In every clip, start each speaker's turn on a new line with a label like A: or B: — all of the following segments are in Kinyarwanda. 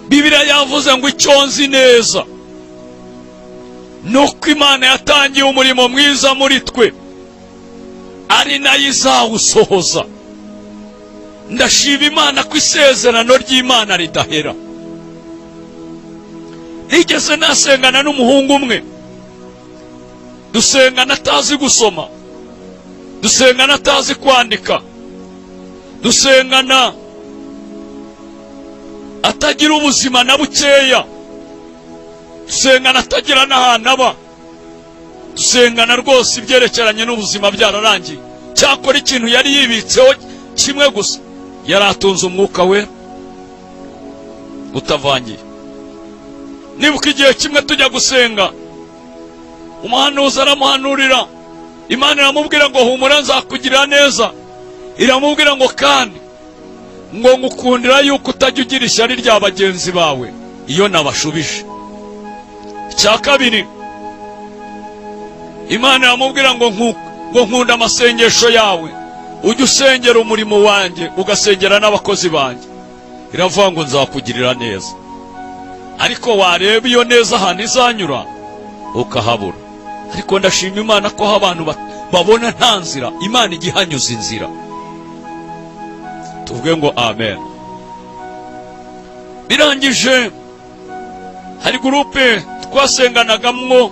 A: Bibiliya yavuze ngo icyo nzi neza ni uko Imana yatangiye umurimo mwiza muri twe, ari nayo izawusohoza. Ndashima Imana ko isezerano ry'Imana ridahera. Nigeze nasengana n'umuhungu umwe, dusengana atazi gusoma, dusengana atazi kwandika, dusengana atagira ubuzima na bukeya, dusengana atagira n'ahantu aba, dusengana rwose ibyerekeranye n'ubuzima byararangiye. Cyakora ikintu yari yibitseho kimwe gusa, yari atunze umwuka we utavangiye. Nibuka igihe kimwe tujya gusenga, umuhanuzi aramuhanurira, Imana iramubwira ngo humura nzakugirira neza. Iramubwira ngo kandi ngo ngukundira yuko utajya ugira ishyari rya bagenzi bawe iyo nabashubije. Icya kabiri, Imana iramubwira ngo nkunda amasengesho yawe, ujye usengera umurimo wanjye ugasengera n'abakozi banjye. Iravuga ngo nzakugirira neza, ariko wareba iyo neza ahantu izanyura ukahabura. Ariko ndashima Imana ko aho abantu babona nta nzira, Imana ijya ihanyuza inzira. Tuvuge ngo amen. Birangije hari groupe twasenganagamwo,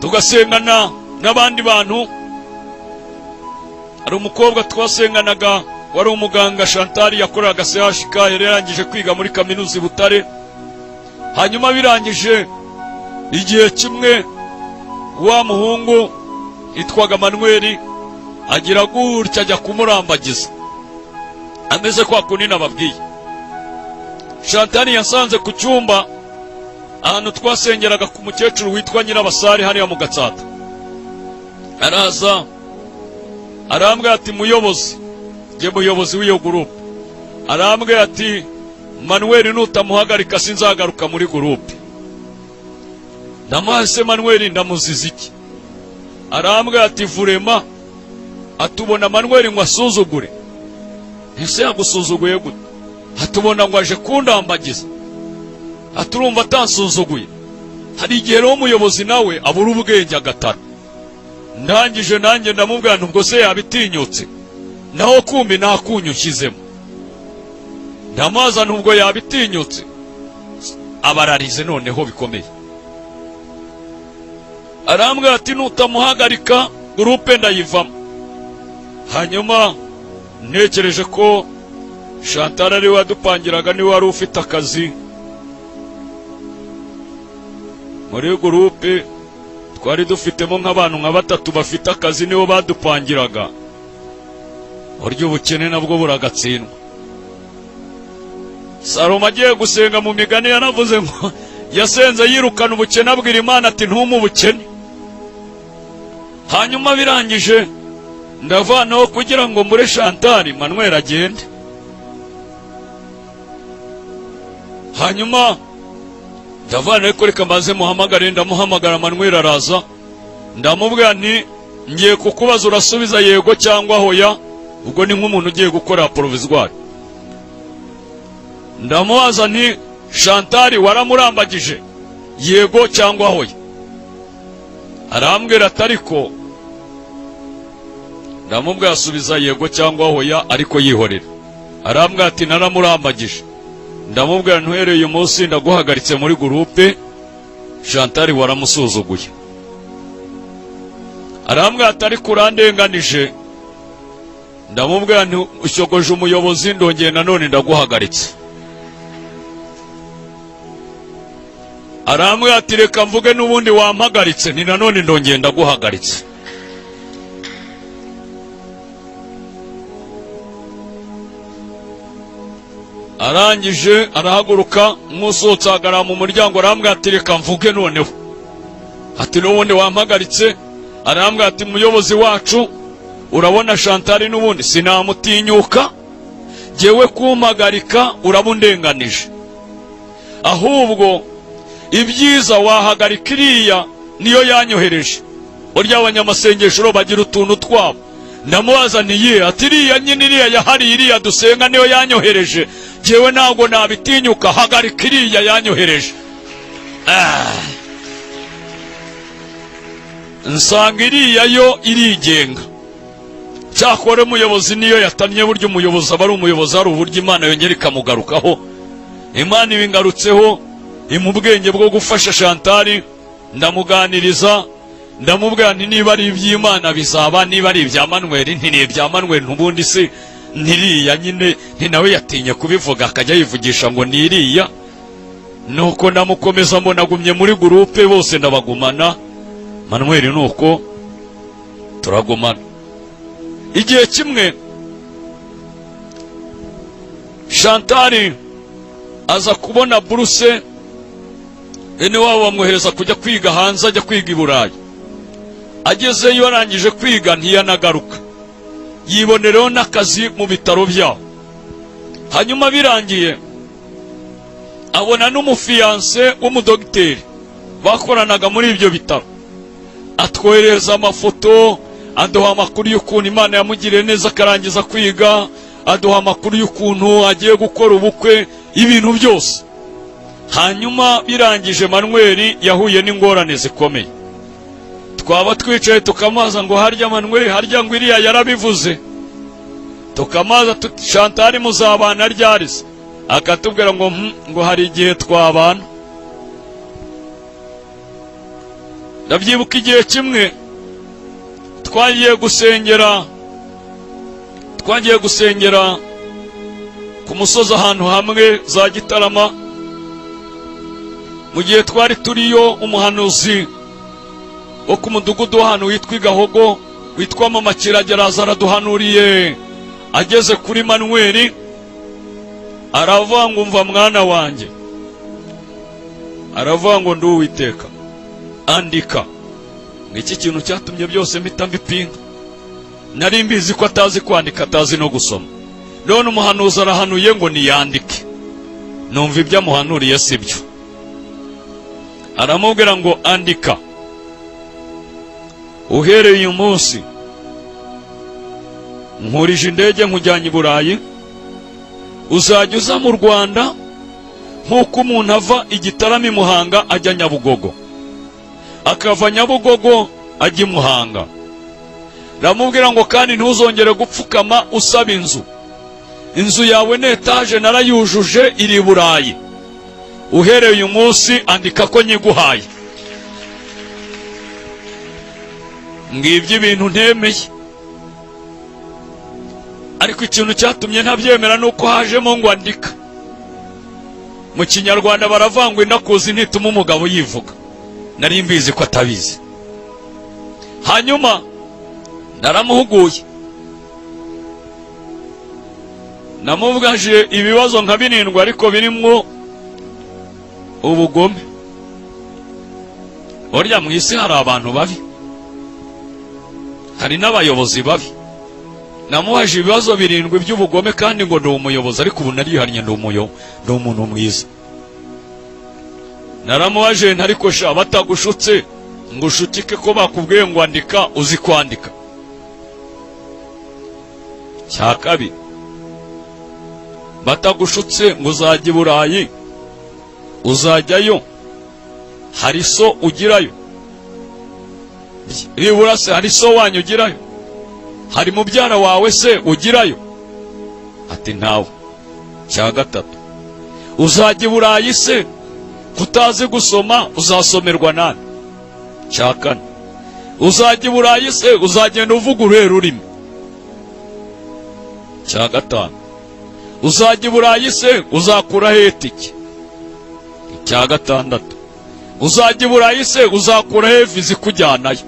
A: tugasengana n'abandi bantu. Hari umukobwa twasenganaga wari umuganga, Chantal, yakoreraga CHK, yari yarangije kwiga muri kaminuza i Butare. Hanyuma birangije igihe kimwe wa muhungu yitwaga Manuel agira gutya ajya kumurambagiza, ameze kwa kundi nababwiye. Chantal yasanze ku cyumba ahantu twasengeraga ku mukecuru witwa Nyirabasare hariya mu Gatsata. Araza arambwira ati muyobozi, njye muyobozi w'iyo groupe, arambwira ati Manuel nutamuhagarika sinzagaruka muri groupe. Ndamuha se Manuel ndamuziza iki? Arambwira ati vraiment atubona Manuel ngo asuzugure. Ese yagusuzuguye gute? Atubona ngo aje kundambagiza, aturumva atansuzuguye. Hari igihe rero umuyobozi nawe abura ubwenge agatara. Ndangije nanjye ndamubwira nti ubwo se yabitinyutse, naho kumbi nta kunyu nshyizemo. Ndamubaza nubwo yabitinyutse, abararize noneho bikomeye. Arambwira ati nutamuhagarika groupe ndayivamo. Hanyuma ntekereje ko Chantal ariwe wadupangiraga, niwe wari ufite akazi muri groupe. Twari dufitemo nk'abantu nka batatu bafite akazi, nibo badupangiraga. Burya ubukene nabwo buragatsindwa. Salomo agiye gusenga mu migani yanavuze ngo yasenze yirukana ubukene, abwira Imana ati ntume ubukene. Hanyuma birangije ndavanaho kugira ngo mbure Chantal, Manuel agende. Hanyuma ndavana ariko reka mbaze muhamagare. Ndamuhamagara, Manuel araza. Ndamubwira nti ngiye kukubaza urasubiza yego cyangwa hoya, ubwo ni nk'umuntu ugiye gukora provisoire. Ndamubaza nti Chantal waramurambagije yego cyangwa hoya? Arambwira ati ariko, ndamubwira asubiza yego cyangwa hoya ariko yihorera. Arambwira ati naramurambagije. Ndamubwira ntuhereye uyu munsi ndaguhagaritse muri groupe, Chantal waramusuzuguye. Arambwira ati ariko urandenganije. Ndamubwira nti ushogoje umuyobozi, ndongeye nanone ndaguhagaritse. Arambwira ati reka mvuge n'ubundi wampagaritse, ni nanone ndongeye ndaguhagaritse. Arangije arahaguruka nk'usohotse ahagarara mu muryango, arambwira ati reka mvuge noneho, ati n'ubundi wampagaritse. Arambwira ati muyobozi wacu urabona Chantal n'ubundi sinamutinyuka, jyewe kumpagarika uraba undenganije, ahubwo ibyiza wahagarika iriya niyo yanyohereje. Burya abanyamasengesho bagira utuntu twabo. Ndamubaza nti ye, ati iriya nyine iriya yahari iriya dusenga niyo yanyohereje, Jyewe ntabwo nabitinyuka. Hagarika, iriya yanyohereje. Ah. Nsanga iriya yo irigenga. Cyakora umuyobozi niyo yatamye, burya umuyobozi aba ari umuyobozi, hari uburyo Imana yongera ikamugarukaho. Imana ibingarutseho, impa ubwenge bwo gufasha Shantari. Ndamuganiriza, ndamubwira nti: "Niba ari iby'Imana bizaba, niba ari ibya Manweri nti ni ibya Manweri." Ntubundi se ntiriya nyine, nti nawe yatinye kubivuga, akajya yivugisha ngo ni iriya. Nuko ndamukomeza, mbona agumye muri groupe, bose ndabagumana. Manweri nuko turagumana. Igihe kimwe Shantari aza kubona buruse, ene wabo bamwohereza kujya kwiga hanze, ajya kwiga i Burayi. Agezeyo, arangije kwiga, ntiyanagaruka, yibonereho n'akazi mu bitaro byaho. Hanyuma birangiye abona n'umufiancé w'umudogiteri bakoranaga muri ibyo bitaro. Atwoherereza amafoto, aduha amakuru y'ukuntu Imana yamugiriye neza akarangiza kwiga, aduha amakuru y'ukuntu agiye gukora ubukwe, ibintu byose. Hanyuma birangije, Manweri yahuye n'ingorane zikomeye. Twaba twicaye tukamubaza ngo: "Harya Manweri, harya ngo iriya yarabivuze?" Tukamubaza tuti: "Shantari muzabana ryari se?" Akatubwira ngo ngo hari igihe twabana. Ndabyibuka igihe kimwe twagiye gusengera ku musozi ahantu hamwe za Gitarama. Mu gihe twari turiyo, umuhanuzi wo ku mudugudu w'ahantu witwa Igahogo, witwa Mama Kiragera, araza araduhanuriye. Ageze kuri Manweri aravuga ngo: "Umva mwana wanjye," aravuga ngo: "Ndi Uwiteka, andika." Iki kintu cyatumye byose mpita mbipinga. Nari mbizi ko atazi kwandika, atazi no gusoma. None umuhanuzi arahanuye ngo niyandike. Numva ibyo amuhanuriye si byo. Aramubwira ngo: "Andika, uhereye uyu munsi nkurije indege nkujyanye i Burayi. Uzajya uza mu Rwanda nk'uko umuntu ava i Gitarama i Muhanga ajya Nyabugogo, akava Nyabugogo ajya i Muhanga." Ramubwira ngo: "Kandi ntuzongere gupfukama usaba inzu. Inzu yawe ni etaje, narayujuje, iri i Burayi. Uhereye uyu munsi andika ko nyiguhaye." Ngibyo ibintu ntemeye. Ariko ikintu cyatumye ntabyemera ni uko hajemo ngo andika. Mu Kinyarwanda baravangwa, indakuzi ntituma umugabo yivuga. Nari mbizi ko atabizi. Hanyuma naramuhuguye, namuvugaje ibibazo nka birindwi, ariko birimwo ubugome. Burya mu isi hari abantu babi, hari n'abayobozi babi. Namubaje ibibazo birindwi by'ubugome, kandi ngo ndi umuyobozi, ariko ubu narihannye, ndi umuntu mwiza. Naramubaje nti: "Ariko sha, batagushutse ngo ushukike ko bakubwiye ngo andika, uzi kwandika?" Cya kabiri: "Batagushutse ngo uzajya i Burayi, uzajyayo? Hari so ugirayo? Nibura se hari so wanyu ugirayo? Hari mubyara wawe se ugirayo?" Ati: "Ntawe." Cya gatatu: "Uzajya i Burayi se kutazi gusoma, uzasomerwa nande?" Cya kane: "Uzajya i Burayi se uzagenda uvuga uruhe rurimi?" Cya gatanu: "Uzajya i Burayi se uzakura he itike?" Icya gatandatu: "Uzajya i Burayi se uzakura he viza ikujyanayo?"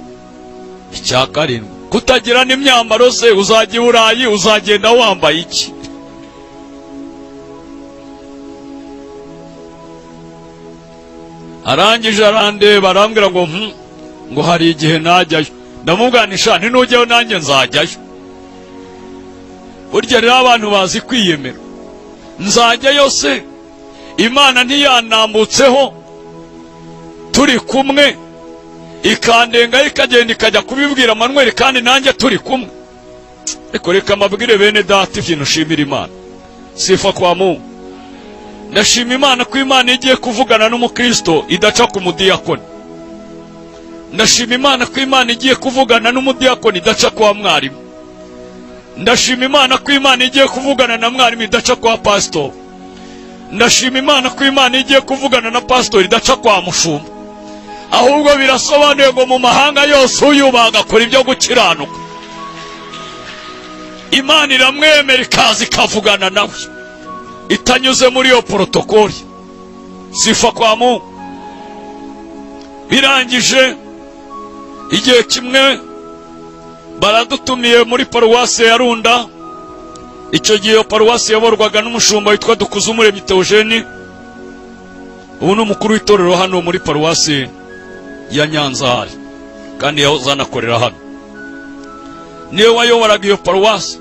A: Icya karindwi: "Kutagira n'imyambaro se, uzajya i Burayi uzagenda wambaye iki?" Arangije arandeba, arambwira ngo ngo hari igihe najyayo. Ndamubwira nti: "Sha, nujyayo nanjye nzajyayo." Burya rero abantu bazi kwiyemera. Nzajyayo se Imana ntiyanambutseho turi kumwe, ikandengaho, ikagenda ikajya kubibwira Manweri kandi nanjye turi kumwe? Ariko reka mbabwire bene data, ikintu ushimira Imana, sifa kwa Mungu. Ndashima Imana ko Imana igiye kuvugana n'umukristo idaca ku mudiyakoni. Ndashima Imana ko Imana igiye kuvugana n'umudiyakoni idaca kwa mwarimu. Ndashima Imana ko Imana igiye kuvugana na mwarimu idaca kwa pasitori. Ndashima Imana ko Imana igiye kuvugana na pasitori idaca kwa mushumba. Ahubwo birasobanuye ngo mu mahanga yose uyubaha agakora ibyo gukiranuka, Imana iramwemera, ikaza ikavugana nawe itanyuze muri iyo protocole. Sifa kwa Mungu. Birangije, igihe kimwe baradutumiye muri paruwasi ya Runda. Icyo gihe iyo paruwasi yayoborwaga n'umushumba witwa Dukuzumuremyi Theogene, ubu ni umukuru w'itorero hano muri paruwasi ya Nyanza hari, kandi yahoze anakorera hano, niwe wayoboraga iyo paruwasi.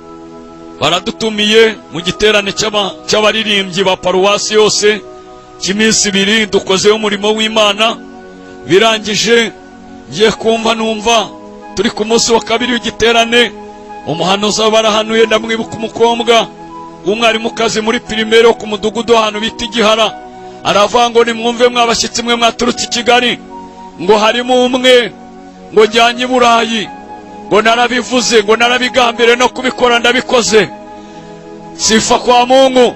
A: Baradutumiye mu giterane cy'abaririmbyi ba paruwasi yose cy'iminsi 2, dukozeyo umurimo w'Imana. Birangije, ngiye kumva numva turi ku munsi wa kabiri w'igiterane, umuhanuzi barahanuye. Ndamwibuka, umukobwa w'umwarimukazi muri primaire wo ku mudugudu ahantu bita Igihara, aravuga ngo: "Nimwumve mwabashyitsi mwe mwaturutse i Kigali," ngo harimo umwe ngo njyanye i Burayi, ngo narabivuze, ngo narabigambire, no kubikora ndabikoze. Sifa kwa Mungu.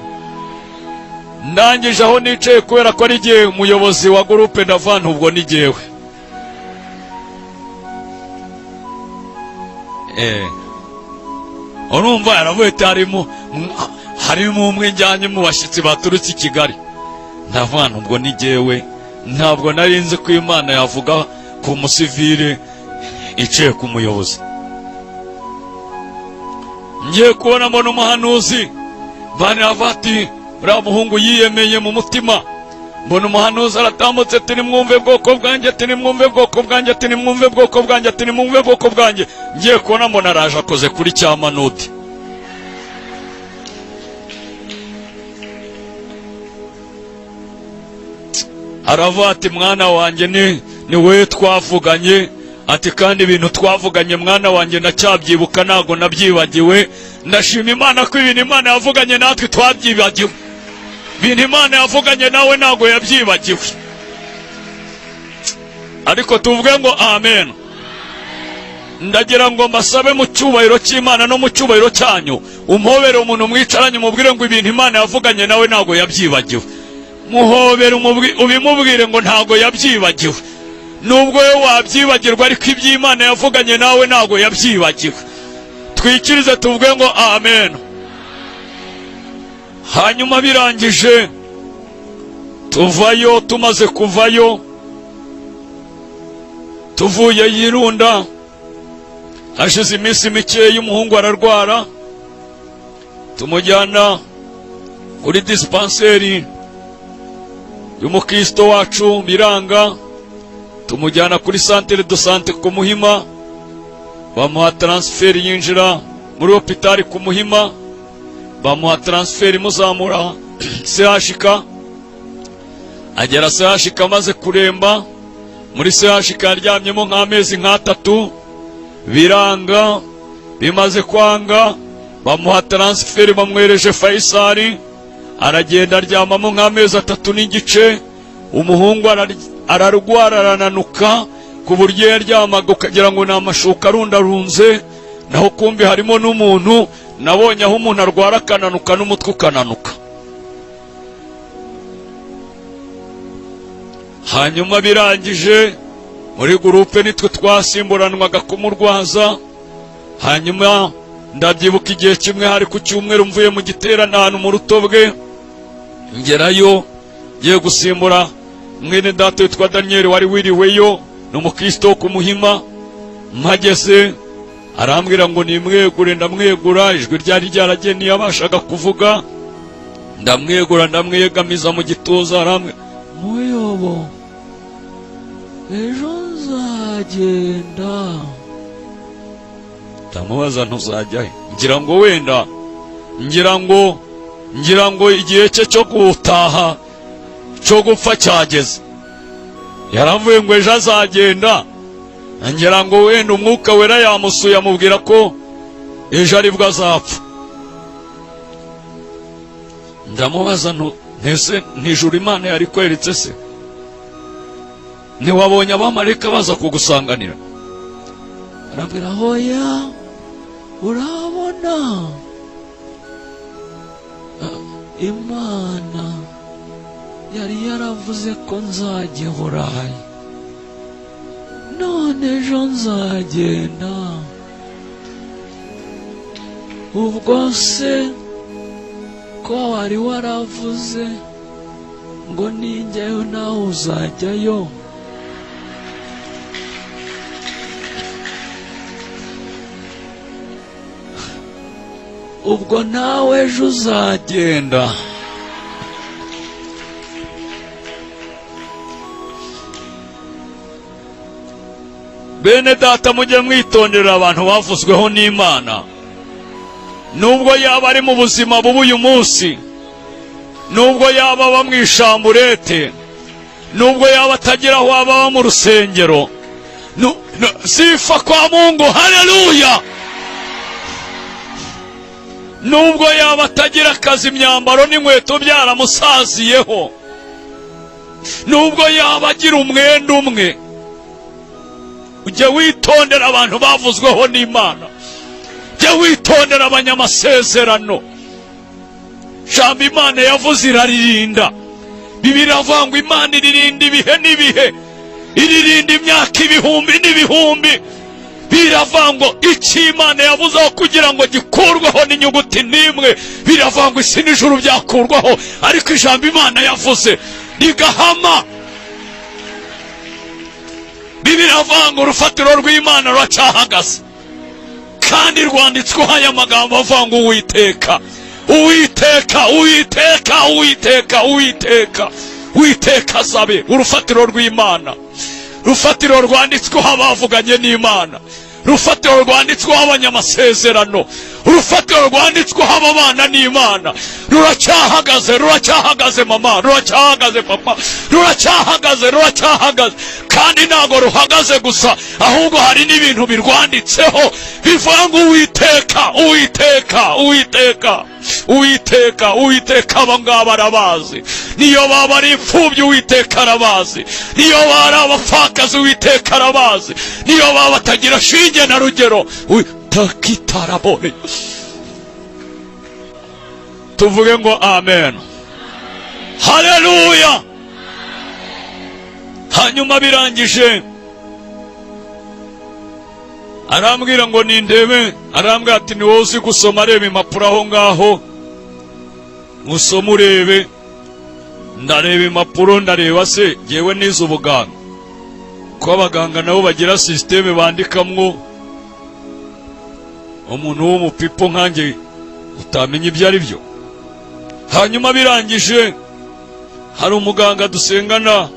A: Ndangije, aho nicaye, kubera ko ari igihe umuyobozi wa groupe, ndavana ubwo ni jyewe. Urumva yaravuye ati harimo umwe njyanye mu bashyitsi baturutse i Kigali, ndavana ubwo ni jyewe. Ntabwo nari nzi ko Imana yavuga ku musivile iciye ku muyobozi. Ngiye kubona mbona umuhanuzi baravuga ati uriya muhungu yiyemeye mu mutima. Mbona umuhanuzi aratambutse ati: "Nimwumve bwoko bwanjye," ati: "Nimwumve bwoko bwanjye," ati: "Nimwumve bwoko bwanjye," ati: "Nimwumve bwoko bwanjye." Ngiye kubona mbona araje akoze kuri cyamanudi. Aravuga ati: "Mwana wanjye, ni wowe twavuganye," ati: "Kandi ibintu twavuganye, mwana wanjye, ndacyabyibuka, ntabwo nabyibagiwe." Ndashima Imana ko ibintu Imana yavuganye natwe twabyibagiwe. Ibintu Imana yavuganye nawe ntabwo yabyibagiwe. Ariko tuvuge ngo amen. Ndagira ngo mbasabe mu cyubahiro cy'Imana no mu cyubahiro cyanyu, umpobere umuntu mwicaranye, umubwire ngo ibintu Imana yavuganye nawe ntabwo yabyibagiwe. Muhobere, ubimubwire ngo ntabwo yabyibagiwe. Nubwo we wabyibagirwa, ariko iby'Imana yavuganye nawe ntabwo yabyibagiwe. Twikirize tuvuge ngo amen. Hanyuma birangije tuvayo. Tumaze kuvayo, tuvuye yirunda, hashize iminsi mikeya umuhungu ararwara, tumujyana kuri dispensaire y'umukristo wacu, biranga. Tumujyana kuri centre de santé ku Muhima, bamuha transfert, yinjira muri hôpital ku Muhima, bamuha transfert imuzamura CHK. Agera CHK amaze kuremba. Muri CHK yaryamyemo nk'amezi nk'atatu, biranga. Bimaze kwanga, bamuha transfert, bamwereje Faisal, aragenda aryamamo nk'amezi 3 n'igice. Umuhungu ararwara, arananuka ku buryo yaryamaga ukagira ngo ni amashuka arundarunze, naho kumbi harimo n'umuntu. Nabonye aho umuntu arwara akananuka n'umutwe ukananuka. Hanyuma birangije, muri groupe nitwe twasimburanwaga kumurwaza. Hanyuma ndabyibuka, igihe kimwe hari ku cyumweru, mvuye mu giterane ahantu mu Rutobwe, ngerayo ngiye gusimbura mwene data witwa Daniel wari wiriweyo, ni umukristo wo ku Muhima. Mpageze arambwira ngo nimwegure, ndamwegura. Ijwi ryari ryaragiye, ntiyabashaga kuvuga. Ndamwegura, ndamwegamiza mu gituza, arambwira: "Muyobo, ejo nzagenda." Ndamubaza: "Ntuzajya he?" Ngira ngo wenda ngira ngo igihe cye cyo gutaha, cyo gupfa cyageze. Yaravuye ngo ejo azagenda, ngira ngo wenda Umwuka Wera yamusuye amubwira ko ejo aribwo azapfa. Ndamubaza: Ntese ntijuru Imana yari kweretse se? Ntiwabonye abamarayika baza kugusanganira? Arambwira, hoya, urabona Imana yari yaravuze ko nzajya i Burayi, none ejo nzagenda. Ubwo se ko wari waravuze ngo ninjyayo nawe uzajyayo? Ubwo nawe ejo uzagenda. Bene data, mujye mwitondera abantu bavuzweho n'Imana. Nubwo yaba ari mu buzima bubi uyu munsi, nubwo yaba aba mu ishamburete, nubwo yaba atagira aho aba mu rusengero, sifa kwa Mungu, haleluya. Nubwo yaba atagira akazi, imyambaro n'inkweto byaramusaziyeho, nubwo yaba agira umwenda umwe, ujye witondera abantu bavuzweho n'Imana. Jya witondera abanyamasezerano. Jambo Imana yavuze iraririnda. Bibiliya iravuga ngo Imana iririnda ibihe n'ibihe, iririnda imyaka ibihumbi n'ibihumbi. Biravuga ngo icyo Imana yavuzeho kugira ngo gikurweho n'inyuguti n'imwe, biravuga ngo isi n'ijuru byakurwaho, ariko ijambo Imana yavuze rigahama. Bibiliya iravuga ngo urufatiro rw'Imana ruracyahagaze, kandi rwanditsweho aya magambo avuga ngo Uwiteka, Uwiteka, Uwiteka, Uwiteka, Uwiteka, Uwiteka azabe urufatiro rw'Imana. Rufatiro rwanditsweho abavuganye n'Imana, rufatiro rwanditsweho abanyamasezerano, urufatiro rwanditsweho ababana n'Imana. Ruracyahagaze, ruracyahagaze mama, ruracyahagaze papa, ruracyahagaze, ruracyahagaze. Kandi ntabwo ruhagaze gusa, ahubwo hari n'ibintu birwanditseho bivuga ngo Uwiteka, Uwiteka, Uwiteka, Uwiteka, Uwiteka. Aba ngaba arabazi. Niyo baba ari imfubyi, Uwiteka arabazi. Niyo baba ari abapfakazi, Uwiteka arabazi. Niyo baba batagira shinge na rugero, takitarabone. Tuvuge ngo amen, haleluya. Hanyuma birangije arambwira ngo nindebe, arambwira ati ni wowe uzi gusoma, reba impapuro aho ngaho usome urebe. Ndareba impapuro, ndareba se jyewe nize ubuganga, ko abaganga nabo bagira système bandikamwo, umuntu w'umupipo nkanjye utamenya ibyo ari byo. Hanyuma birangije hari umuganga dusengana,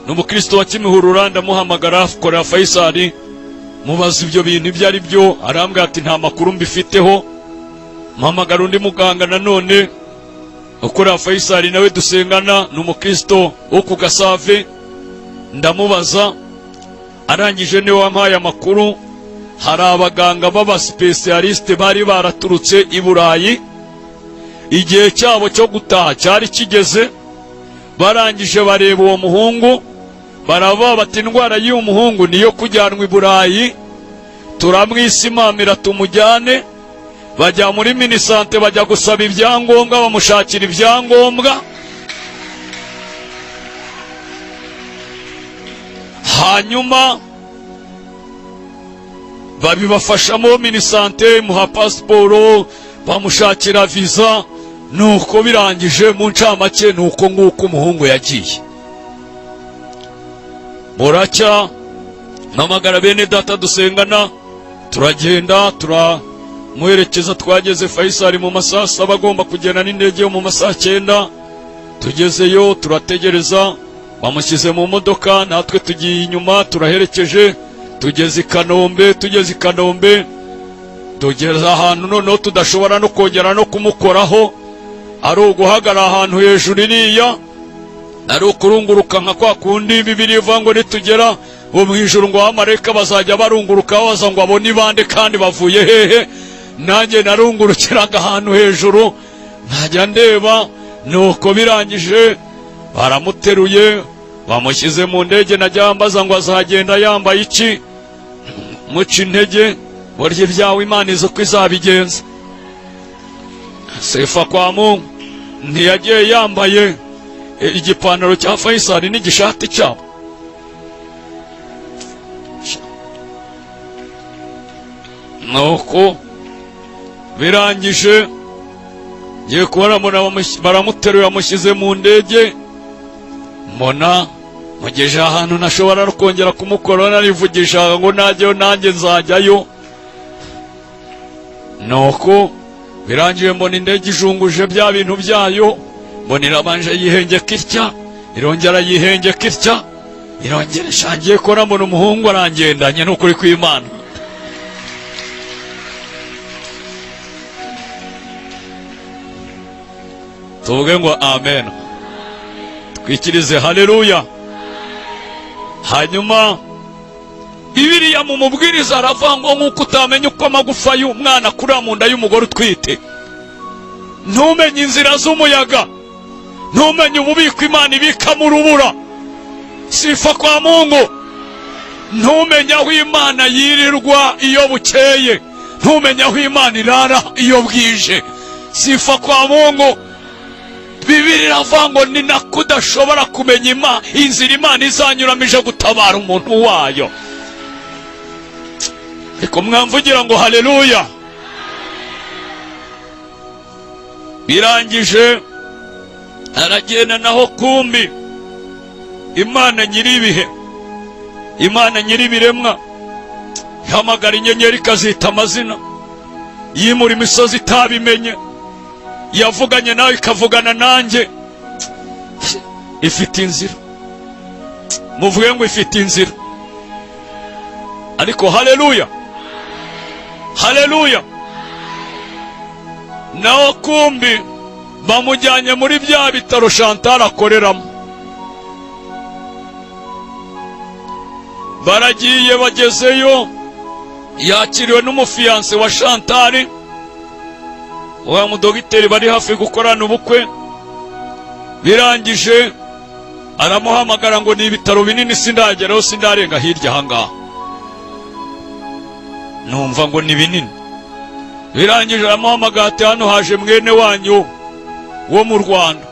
A: ni umukristo wa Kimihurura, ndamuhamagara akorera Faisal, mubaza ibyo bintu ibyo ari byo, arambwira ati nta makuru mbifiteho. Mpamagara undi muganga nanone ukorera Faisal nawe dusengana, ni umukristo wo ku Gasave, ndamubaza, arangije niwe wampaye amakuru. Hari abaganga b'abasipesiyalisite bari baraturutse i Burayi, igihe cyabo cyo gutaha cyari kigeze. Barangije bareba uwo muhungu, baravuga bati indwara y'uyu muhungu niyo kujyanwa i Burayi, turamwisimamira tumujyane. Bajya muri minisante, bajya gusaba ibyangombwa, bamushakira ibyangombwa. Hanyuma babibafashamo, minisante muha pasiporo, bamushakira viza. Nuko birangije mu ncamake nuko nguko umuhungu yagiye. Buracya mpamagara bene data dusengana, turagenda turamuherekeza. Twageze Faisal mu masaha 7, agomba kugenda n'indege yo mu masaha 9. Tugezeyo turategereza, bamushyize mu modoka, natwe tugiye inyuma turaherekeje. Tugeze i Kanombe, tugeze i Kanombe tugeze ahantu noneho tudashobora no kongera no kumukoraho, ari uguhagarara ahantu hejuru iriya, ari ukurunguruka nka kwa kundi Bibiliya ivuga ngo nitugera uwo mu ijuru ngo abamarayika bazajya barunguruka babaza ngo abo ni bande kandi bavuye hehe. Nanjye narungurukiraga ahantu hejuru nkajya ndeba, Nuko birangije baramuteruye, bamushyize mu ndege. Najya mbaza ngo azagenda yambaye iki? Muca intege, burya ibyawe Imana izi uko izabigenza. Sifa kwa Mungu, ntiyagiye yambaye igipantaro cya Fayisali n'igishati cyabo. Nuko birangije ngiye kubona mbona baramuteruye, bamushyize mu ndege. Mbona mugeje ahantu ntashobora no kongera kumukora, narivugisha ngo najyayo nanjye nzajyayo. Nuko birangiye mbona indege ijunguje bya bintu byayo, mbona irabanje yihengeka itya, irongera yihengeka itya, irongera ishangiye kora, mbona umuhungu arangendanye n'ukuri kw'Imana. Tuvuge ngo amen, twikirize haleluya. Hanyuma Bibiliya mu mubwiriza aravuga ngo nk'uko utamenya uko amagufa y'umwana akurira mu nda y'umugore utwite, ntumenye inzira z'umuyaga, ntumenye ububiko Imana ibikamo urubura. Sifa kwa Mungu. Ntumenye aho Imana yirirwa iyo bukeye, ntumenye aho Imana irara iyo bwije. Sifa kwa Mungu. Bibiliya iravuga ngo ni nako udashobora kumenya inzira Imana izanyuramo ije gutabara umuntu wayo. Ariko mwamvugira ngo haleluya. Birangije aragenda, naho kumbi Imana nyir'ibihe, Imana nyir'ibiremwa, ihamagara inyenyeri ikazita amazina, yimura imisozi itabimenye, yavuganye nawe ikavugana nanjye, ifite inzira. Muvuge ngo ifite inzira. Ariko haleluya, haleluya. Naho kumbi bamujyanye muri bya bitaro Chantal akoreramo. Baragiye bagezeyo, yakiriwe n'umufiyanse wa Chantal, wa mudogiteri bari hafi gukorana ubukwe. Birangije aramuhamagara ngo ni ibitaro binini, sindageraho, sindarenga hirya ahangaha, numva ngo ni binini. Birangije aramuhamagara ati hano haje mwene wanyu wo mu Rwanda.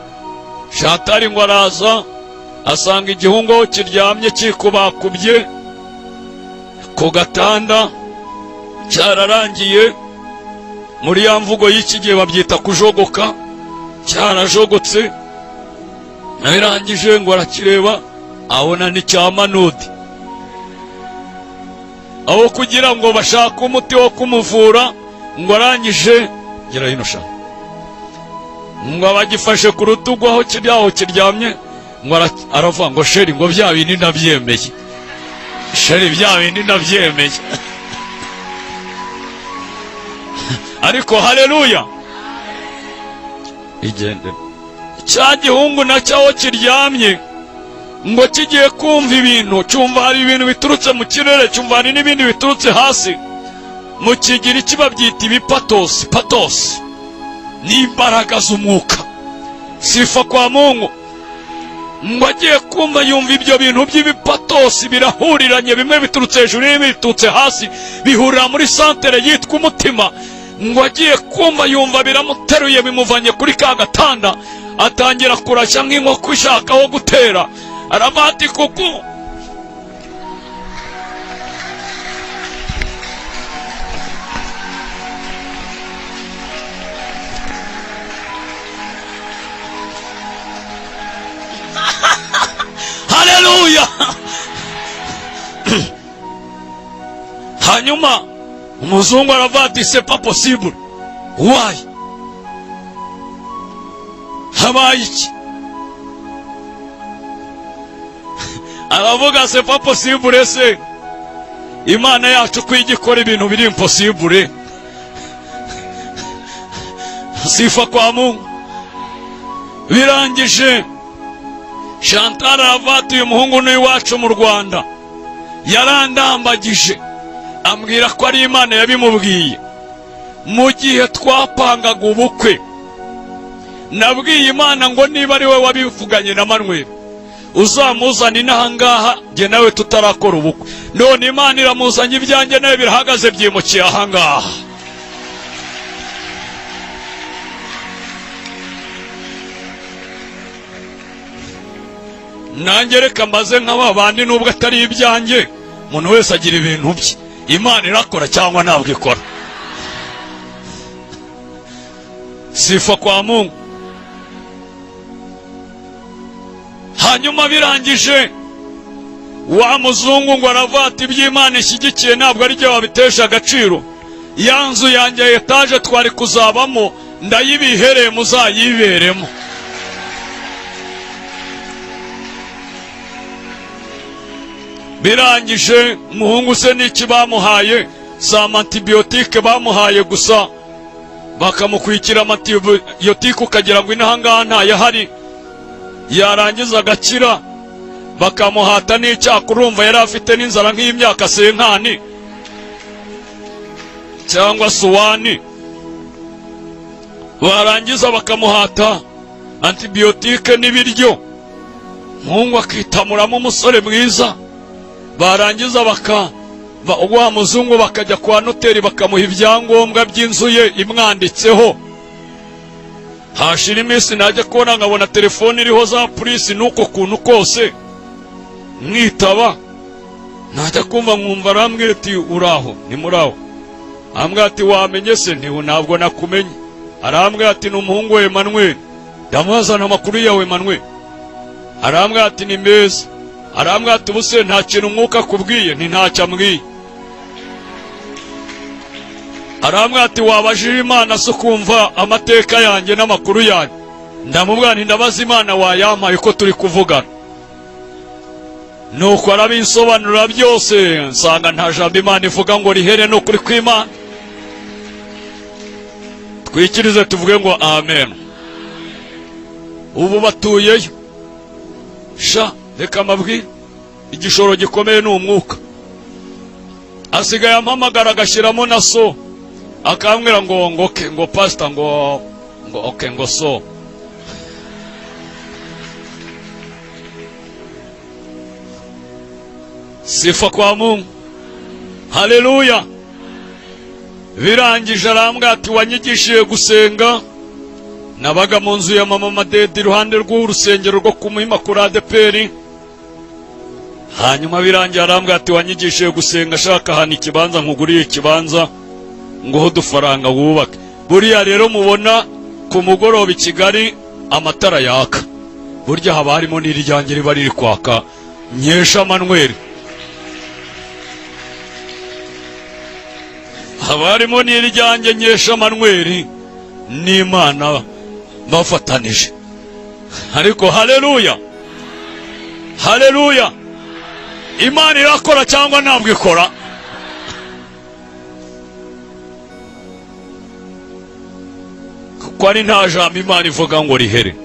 A: Chantal ngo araza asanga igihungu aho kiryamye kikubakubye ku gatanda, cyararangiye. Muri ya mvugo y'iki gihe babyita kujogoka, cyarajogotse. Birangije ngo arakireba abona ni cya Manudi. Aho kugira ngo bashake umuti wo kumuvura, ngo arangije gira hino sha, ngo abagifashe ku rutugu aho aho kiryamye, ngo aravuga ngo chéri, ngo bya bindi ndabyemeye, chéri bya bindi ndabyemeye. Ariko haleluya, igende. Cya gihungu nacyo aho kiryamye ngo kigiye kumva ibintu, cyumva hari ibintu biturutse mu kirere, cyumva hari n'ibindi biturutse hasi. Mu Kigiriki babyita ibipatosi. Patosi ni imbaraga z'umwuka. Sifa kwa Mungu. Ngo agiye kumva yumva ibyo bintu by'ibipatosi birahuriranye, bimwe biturutse hejuru n'ibindi biturutse hasi, bihurira muri santere yitwa umutima. Ngo agiye kumva yumva biramuteruye, bimuvanye kuri ka gatanda, atangira kurashya nk'inkoko ishaka aho gutera. Aravuga ati kuku. Haleluya. Hanyuma umuzungu aravuga ati c'est pas possible, why, habaye iki? Aravuga c'est pas possible, se Imana yacu ko ijya ikora ibintu biri impossible. Sifa kwa Mungu. Birangije Chantal aravuga ati uyu muhungu ni iwacu mu Rwanda, yarandambagije ambwira ko ari Imana yabimubwiye. Mu gihe twapangaga ubukwe Nabwiye Imana ngo niba ari we wabivuganye na Manuel, uzamuzana inaha ngaha, jye nawe tutarakora ubukwe. None Imana iramuzanye, ibyanjye nawe birahagaze, byimukiye aha ngaha. Nanjye reka mbaze nk'aba bandi, nubwo atari ibyanjye, umuntu wese agira ibintu bye. Imana irakora cyangwa ntabwo ikora? Sifa kwa Mungu. Hanyuma birangije, wa muzungu ngo aravuga ati: "Iby'Imana ishyigikiye ntabwo ari byo wabitesha agaciro. Ya nzu yanjye etaje twari kuzabamo ndayibihereye, muzayiberemo." Birangije, umuhungu se n'iki bamuhaye? Si amantibiyotike bamuhaye gusa, bakamukwikira amantibiyotike ukagira ngo inaha ngaha ntayahari. Yarangiza agakira, bakamuhata n'icyaka. Urumva yari afite n'inzara nk'iy'imyaka 50 cyangwa suwani. Barangiza bakamuhata antibiyotike n'ibiryo, umuhungu akitamuramo umusore mwiza. Barangiza baka wa muzungu bakajya kwa noteri, bakamuha ibyangombwa by'inzu ye imwanditseho. Hashira iminsi, najya kubona nkabona telefone iriho za purisi n'uko kuntu kose, mwitaba. Najya kumva nkumva arambwira ati: "Uraho?" Ni muraho. Arambwira ati: "Wamenye se?" Nti: "Ntabwo nakumenye." Arambwira ati: "Ni umuhungu wa Emmanuel." Ndamuzana: "Amakuru yawe, Emmanuel?" Arambwira ati: "Ni meza." Arambwira ati: "Ubuse nta kintu umwuka akubwiye?" Nti: "Ntacyo ambwiye." Arambwira ati: "Wabajije Imana se ukumva amateka yanjye n'amakuru yanjye?" Ndamubwira nti: "Ndabaza Imana, wayampaye ko turi kuvugana?" Nuko arabinsobanurira byose, nsanga nta jambo Imana ivuga ngo rihere. Ni ukuri kw'Imana. Twikirize tuvuge ngo amen. Ubu batuyeyo. Sha, reka mbabwire, igishoro gikomeye ni umwuka. Asigaye ampamagara, agashyiramo na so, akambwira ngo okay, ngo pastor, ngo okay, ngo so. Sifa kwa Mungu, haleluya. Birangije arambwira ati: "Wanyigishije gusenga." Nabaga mu nzu ya mama Madede iruhande rw'urusengero rwo ku Muhima kuri ADEPR. Hanyuma birangiye arambwira ati: "Wanyigishije gusenga, ashaka ahantu ikibanza, nkuguriye ikibanza, nguhe udufaranga wubake." Buriya rero mubona ku mugoroba i Kigali amatara yaka, burya haba harimo n'iryange riba riri kwaka, nkesha Manuel. Haba harimo n'iryange nkesha Manuel n'Imana bafatanije. Ariko haleluya, haleluya! Imana irakora cyangwa ntabwo ikora? Kuko ari nta jambo Imana ivuga ngo rihere.